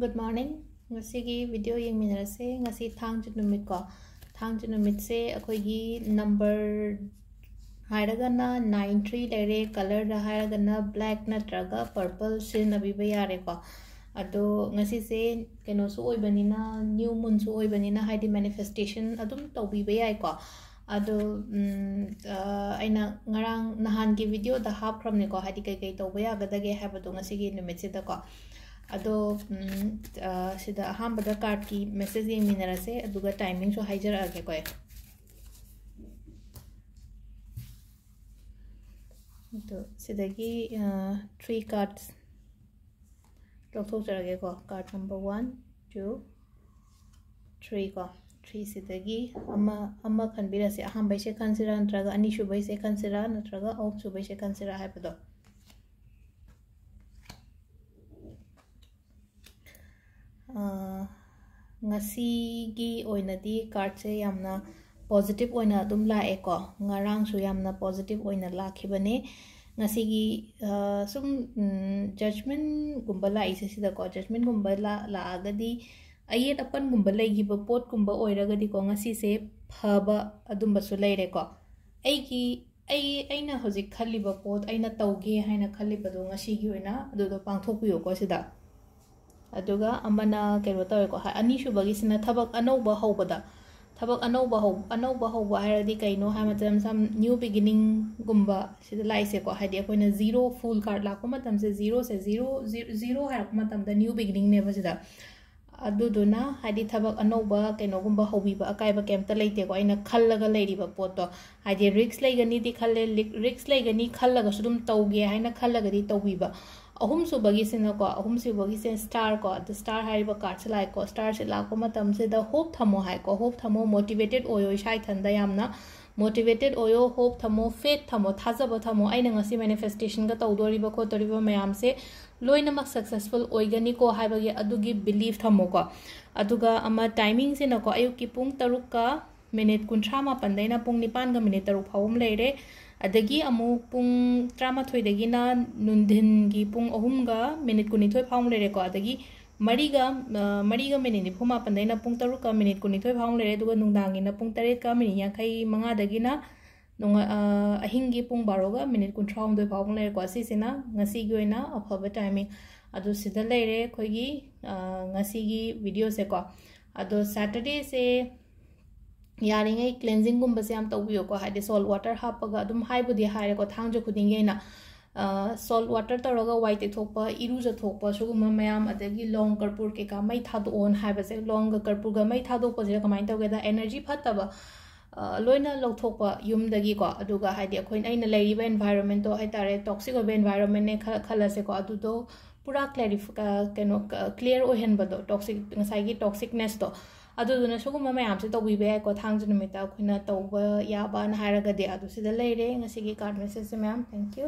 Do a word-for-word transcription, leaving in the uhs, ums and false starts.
Good morning. ꯉꯁꯤꯒꯤ video ꯌꯦꯡꯃꯤꯟꯅꯔꯁꯦ꯫ ꯉꯁꯤ ꯊꯥꯡꯖ ꯅꯨꯃꯤꯠꯀꯣ꯫ ꯊꯥꯡꯖ ꯅꯨꯃꯤꯠꯁꯦ ꯑꯩꯈꯣꯏꯒꯤ number ꯍꯥꯏꯔꯒꯅ nine three ꯂꯩꯔꯦ, colorꯗ ꯍꯥꯏꯔꯒꯅ black ꯅꯠꯇ꯭ꯔꯒ purple ꯁꯤꯖꯤꯟꯅꯕꯤꯕ ꯌꯥꯔꯦꯀꯣ꯫ ꯑꯗꯣ ꯉꯁꯤꯁꯦ ꯀꯩꯅꯣꯁꯨ ꯑꯣꯏꯕꯅꯤꯅ, new moonꯁꯨ ꯑꯣꯏꯕꯅꯤꯅ, ꯍꯥꯏꯗꯤ manifestation ꯑꯗꯨꯝ ꯇꯧꯕꯤꯕ ꯌꯥꯏꯀꯣ꯫ ꯑꯗꯣ, ꯎꯝ, ꯑ, ꯑꯩꯅ ꯉꯔꯥꯡ ꯅꯍꯥꯟꯒꯤ videoꯗ ꯍꯥꯞꯈ꯭ꯔꯕꯅꯦꯀꯣ, ꯍꯥꯏꯗꯤ ꯀꯩꯀꯩ ꯇꯧꯕ ꯌꯥꯒꯗꯒꯦ ꯍꯥꯏꯕꯗꯣ ꯉꯁꯤꯒꯤ ꯅꯨꯃꯤꯠꯁꯤꯗꯀꯣ꯫ ꯑꯗꯣ, ꯎꯝ, ꯑ, ꯁꯤꯗ ꯑꯍꯥꯟꯕꯗ cardꯀꯤ message ꯌꯦꯡꯃꯤꯟꯅꯔꯁꯦ, ꯑꯗꯨꯒ timingꯁꯨ ꯍꯥꯏꯖꯔꯛꯑꯒꯦꯀꯣ ꯑꯩ꯫ ꯑꯗꯣ ꯁꯤꯗꯒꯤ, ꯑ, three cards ꯂꯧꯊꯣꯛꯆꯔꯒꯦꯀꯣ꯫ Card number one, two, three ꯀꯣ꯫ Threeꯁꯤꯗꯒꯤ ꯑꯃ, ꯑꯃ ꯈꯟꯕꯤꯔꯁꯦ꯫ ꯑꯍꯥꯟꯕꯩꯁꯦ ꯈꯟꯁꯤꯔꯥ, ꯅꯠꯇ꯭ꯔꯒ ꯑꯅꯤꯁꯨꯕꯩꯁꯦ ꯈꯟꯁꯤꯔꯥ, ꯅꯠꯇ꯭ꯔꯒ ꯑꯍꯨꯝꯁꯨꯕꯩꯁꯦ ꯈꯟꯁꯤꯔꯥ ꯍꯥꯏꯕꯗꯣ꯫ ꯑ, ꯉꯁꯤꯒꯤ ꯑꯣꯏꯅꯗꯤ cardꯁꯦ ꯌꯥꯝꯅ positive ꯑꯣꯏꯅ ꯑꯗꯨꯝ ꯂꯥꯛꯑꯦꯀꯣ꯫ ꯉꯔꯥꯡꯁꯨ ꯌꯥꯝꯅ positive ꯑꯣꯏꯅ ꯂꯥꯛꯈꯤꯕꯅꯦ꯫ ꯉꯁꯤꯒꯤ, ꯑ, ꯁꯨꯝ, ꯎꯝ, judgmentꯒꯨꯝꯕ ꯂꯥꯛꯏꯁꯦ ꯁꯤꯗꯀꯣ, judgmentꯒꯨꯝꯕ ꯂꯥ-, ꯂꯥꯛꯑꯒꯗꯤ, ꯑꯌꯦꯠ ꯑꯄꯟꯒꯨꯝꯕ ꯂꯩꯈꯤꯕ ꯄꯣꯠꯀꯨꯝꯕ ꯑꯣꯏꯔꯒꯗꯤꯀꯣ, ꯉꯁꯤꯁꯦ ꯐꯕ ꯑꯗꯨꯝꯕꯁꯨ ꯂꯩꯔꯦꯀꯣ꯫ ꯑꯩꯒꯤ, ꯑꯩ, ꯑꯩꯅ ꯍꯧꯖꯤꯛ ꯈꯜꯂꯤꯕ ꯄꯣꯠ, ꯑꯩꯅ ꯇꯧꯒꯦ ꯍꯥꯏꯅ ꯈꯜꯂꯤꯕꯗꯣ ꯉꯁꯤꯒꯤ ꯑꯣꯏꯅ ꯑꯗꯨꯗꯣ ꯄꯥꯡꯊꯣꯛꯄꯤꯌꯨꯀꯣ ꯁꯤꯗ꯫ ꯑꯗꯨꯒ ꯑꯃꯅ ꯀꯩꯅꯣ ꯇꯧꯋꯦꯀꯣ, ꯍꯥ-, ꯑꯅꯤꯁꯨꯕꯒꯤꯁꯤꯅ ꯊꯕꯛ ꯑꯅꯧꯕ ꯍꯧꯕꯗ, ꯊꯕꯛ ꯑꯅꯧꯕ ꯍꯧ-, ꯑꯅꯧꯕ ꯍꯧꯕ ꯍꯥꯏꯔꯗꯤ ꯀꯩꯅꯣ ꯍꯥꯏ ꯃꯇꯝꯗ, ꯁꯝ-, new beginningꯒꯨꯝꯕ ꯁꯤꯗ ꯂꯥꯛꯏꯁꯦꯀꯣ꯫ ꯍꯥꯏꯗꯤ ꯑꯩꯈꯣꯏꯅ zero, full card ꯂꯥꯛꯄ ꯃꯇꯝꯁꯦ, zeroꯁꯦ, zero, ze-, zero ꯍꯥꯏꯔꯛꯄ ꯃꯇꯝꯗ new beginningꯅꯦꯕ ꯁꯤꯗ꯫ ꯑꯗꯨꯗꯨꯅ ꯍꯥꯏꯗꯤ ꯊꯕꯛ ꯑꯅꯧꯕ ꯀꯩꯅꯣꯒꯨꯝꯕ ꯍꯧꯕꯤꯕ ꯑꯀꯥꯏꯕ ꯀꯩꯝꯇ ꯂꯩꯇꯦꯀꯣ꯫ ꯑꯩꯅ ꯈꯜꯂꯒ ꯂꯩꯔꯤꯕ ꯄꯣꯠꯇꯣ, ꯍꯥꯏꯗꯤ risk ꯂꯩꯒꯅꯤꯗꯤ ꯈꯜꯂꯦ, ꯂꯤ-, risk ꯂꯩꯒꯅꯤ ꯈꯜꯂꯒꯁꯨ ꯑꯗꯨꯝ ꯇꯧꯒꯦ ꯍꯥꯏꯅ ꯈꯜꯂꯒꯗꯤ ꯇꯧꯕꯤꯕ꯫ ꯑꯍꯨꯝꯁꯨꯕꯒꯤꯁꯤꯅꯀꯣ, ꯑꯍꯨꯝꯁꯨꯕꯒꯤꯁꯦ star ꯀꯣ, ꯑꯗꯨ star ꯍꯥꯏꯔꯤꯕ cardꯁꯦ ꯂꯥꯛꯑꯦꯀꯣ꯫ Starꯁꯦ ꯂꯥꯛꯄ ꯃꯇꯝꯁꯤꯗ hope ꯊꯝꯃꯣ ꯍꯥꯏꯀꯣ, hope ꯊꯝꯃꯣ, motivated ꯑꯣꯏꯌꯣ ꯏꯁꯥ ꯏꯊꯟꯗ ꯌꯥꯝꯅ꯫ Motivated ꯑꯣꯏꯌꯣ, hope ꯊꯝꯃꯣ, faith ꯊꯝꯃꯣ, ꯊꯥꯖꯕ ꯊꯝꯃꯣ꯫ ꯑꯩꯅ ꯉꯁꯤ manifestationꯒ ꯇꯧꯗꯣꯔꯤꯕ ꯈꯣꯠꯇꯣꯔꯤꯕ ꯃꯌꯥꯝꯁꯦ ꯂꯣꯏꯅꯃꯛ successful ꯑꯣꯏꯒꯅꯤꯀꯣ ꯍꯥꯏꯕꯒꯤ ꯑꯗꯨꯒꯤ belief ꯊꯝꯃꯣꯀꯣ꯫ ꯑꯗꯨꯒ ꯑꯃ timingꯁꯤꯅꯀꯣ, ꯑꯌꯨꯛꯀꯤ ꯄꯨꯡ ꯇꯔꯨꯛꯀ minute ꯀꯨꯟꯊ꯭ꯔꯥ ꯃꯥꯄꯟꯗꯩꯅ ꯄꯨꯡ ꯅꯤꯄꯥꯟꯒ minute ꯇꯔꯨꯛ ꯐꯥꯎꯕ ꯑꯃ ꯂꯩꯔꯦ꯫ ꯑꯗꯒꯤ ꯑꯃꯨꯛ ꯄꯨꯡ ꯇꯔꯥꯃꯥꯊꯣꯏꯗꯒꯤꯅ ꯅꯨꯡꯊꯤꯟꯒꯤ ꯄꯨꯡ ꯑꯍꯨꯝꯒ minute ꯀꯨꯟꯅꯤꯊꯣꯏ ꯐꯥꯎꯕ ꯑꯃ ꯂꯩꯔꯦꯀꯣ꯫ ꯑꯗꯒꯤ ꯃꯔꯤꯒ ꯃꯔꯤꯒ ꯃꯤꯅꯤꯠ ꯅꯤꯐꯨ ꯃꯥꯄꯟꯗꯩꯅ ꯄꯨꯡ ꯇꯔꯨꯛꯀ ꯃꯤꯅꯤꯠ ꯀꯨꯟꯅꯤꯊꯣꯏ ꯐꯥꯎ ꯂꯩꯔꯦ꯫ ꯑꯗꯨꯒ ꯅꯨꯡꯗꯥꯡꯒꯤꯅ ꯄꯨꯡ ꯇꯔꯦꯠꯀ ꯃꯤꯅꯤꯠ ꯌꯥꯡꯈꯩ ꯃꯉꯥꯗꯒꯤꯅ ꯅꯣꯡꯉ- ꯑꯍꯤꯡꯒꯤ ꯄꯨꯡ ꯕꯥꯔꯣꯒ ꯃꯤꯅꯤꯠ ꯀꯨꯟꯊ꯭ꯔꯥ ꯍꯨꯝꯗꯣꯏ ꯐꯥꯎꯕ ꯂꯩꯔꯦꯀꯣ꯫ ꯁꯤꯁꯤꯅ ꯉꯁꯤꯒꯤ ꯑꯣꯏꯅ ꯑꯐꯕ ꯇꯥꯏꯃꯤꯡ꯫ ꯑꯗꯣ ꯁꯤꯗ ꯂꯩꯔꯦ ꯑꯩꯈꯣꯏꯒꯤ ꯉꯁꯤꯒꯤ ꯚꯤꯗꯤꯑꯣꯁꯦꯀꯣ꯫ ꯑꯗꯣ ꯁꯦꯇꯔꯗꯦꯁꯦ ꯌꯥꯔꯤꯉꯩ ꯀ꯭ꯂꯦꯟꯖꯤꯡꯒꯨꯝꯕꯁꯦ ꯌꯥꯝ ꯇꯧꯕꯤꯌꯨꯀꯣ꯫ ꯍꯥꯏꯗꯤ ꯁꯣꯜꯠ ꯋꯥꯇꯔ ꯍꯥꯞꯄꯒ ꯑꯗꯨꯝ ꯍꯥꯏꯕꯨꯗꯤ ꯍꯥꯏꯔꯦꯀꯣ, ꯊꯥꯡꯖ ꯈꯨꯗꯤꯡꯒꯤ ꯑꯩꯅ ꯁꯣꯜꯠ ꯋꯥꯇꯔ ꯇꯧꯔꯒ ꯋꯥꯏ ꯇꯩꯊꯣꯛꯄ, ꯏꯔꯨꯖꯊꯣꯛꯄ, ꯁꯤꯒꯨꯝꯕ ꯃꯌꯥꯝ, ꯑꯗꯒꯤ ꯂꯣꯡ ꯀꯔꯄꯨꯔ ꯀꯩꯀꯥ ꯃꯩ ꯊꯥꯗꯣꯛꯑꯣꯅ ꯍꯥꯏꯕꯁꯦ꯫ ꯂꯣꯡꯒ ꯀꯔꯄꯨꯔꯒ ꯃꯩ ꯊꯥꯗꯣꯛꯄꯁꯤꯗ ꯀꯃꯥꯏꯅ ꯇꯧꯒꯦꯗ, ꯑꯦꯅꯔꯖꯤ ꯐꯠꯇꯕ ꯂꯣꯏꯅ ꯂꯧꯊꯣꯛꯄ ꯌꯨꯝꯗꯒꯤꯀꯣ꯫ ꯑꯗꯨꯒ ꯍꯥꯏꯗꯤ ꯑꯩꯈꯣꯏꯅ, ꯑꯩꯅ ꯂꯩꯔꯤꯕ ꯑꯦꯟꯚꯥꯏꯔꯣꯟꯃꯦꯟꯇꯣ ꯍꯥꯏꯇꯥꯔꯦ, ꯇꯣꯛꯁꯤꯛ ꯑꯣꯏꯕ ꯑꯦꯟꯚꯥꯏꯔꯣꯟꯃꯦꯟꯅꯦ ꯈꯜꯂꯁꯦꯀꯣ꯫ ꯑꯗꯨꯗꯣ ꯄꯨꯔꯥ ꯀ꯭ꯂꯦꯔꯤꯐ ꯀꯩꯅꯣ ꯀ꯭ꯂꯤꯌꯥꯔ ꯑꯣꯏꯍꯟꯕꯗꯣ, ꯇꯣꯛꯁꯤꯛ ꯉꯁꯥꯏꯒꯤ ꯇꯣꯛꯁꯤꯛꯅꯦꯁꯇꯣ꯫ ꯑꯗꯨꯗꯨꯅ ꯁꯤꯒꯨꯝꯕ ꯃꯌꯥꯝꯁꯦ ꯇꯧꯕꯤꯕ ꯌꯥꯏꯀꯣ, ꯊꯥꯡꯖ ꯅꯨꯃꯤꯠꯇ ꯑꯩꯈꯣꯏꯅ ꯇꯧꯕ ꯌꯥꯕꯅ ꯍꯥꯏꯔꯒꯗꯤ꯫ ꯑꯗꯨ ꯁꯤꯗ ꯂꯩꯔꯦ ꯉꯁꯤꯒꯤ ꯀꯥꯔꯠ ꯃꯦꯁꯦꯖꯁꯦ ꯃꯌꯥꯝ꯫ Thank you꯫